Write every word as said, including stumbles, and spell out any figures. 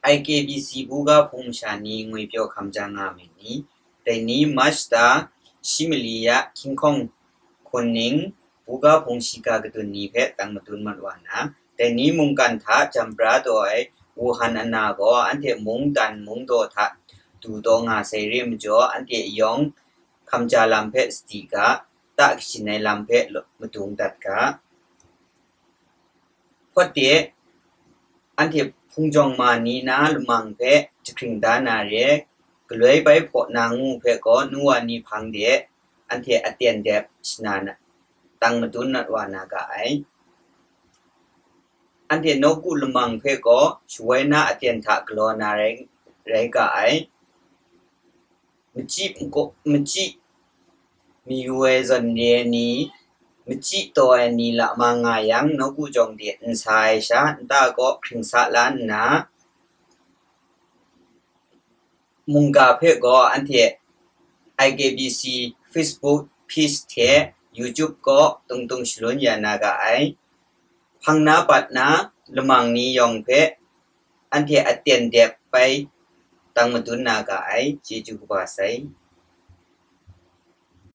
I K B C buga hpung masha ni ngwi pyaw hkam ja nga myit ni? Dai ni March ta shi mali ya hkying hkawng hkun ning buga hpung shiga kadun ni hpe tang madun mat wa na, dai ni mungkan hta jam pra taw ai Wuhan ana gaw anhte mungdan mungdaw hta du taw nga sai re majaw, anhte yawng hkam ja lam hpe sadi ga, ta kasin ai lam hpe madung dat ga. Hpawt de, anhte hpung jawng ma ni na lamang hpe jahkring da na re, galoi bai hpaw na ngu hpe gaw nu wa ni hpang de, anhte aten dep shana na, tang madun nat wa na ga ai. Anhte nawku lamang hpe gaw shawoi na aten hta galaw na rai, rai ga ai. Machyi mako-, machyi mayu ai zawn re ai ni, machyi taw ai ni lama nga yang, nawku jawng de n sa ai sha, nta kaw hkring sa la nna, mungga hpe gaw anhte I K B C Facebook page hte YouTube kaw tungtung shalun ya na ga ai. Hpang na pat na lamang ni yawng hpe anhte aten dep bai tang madun na ga ai. Chyeju kaba sai.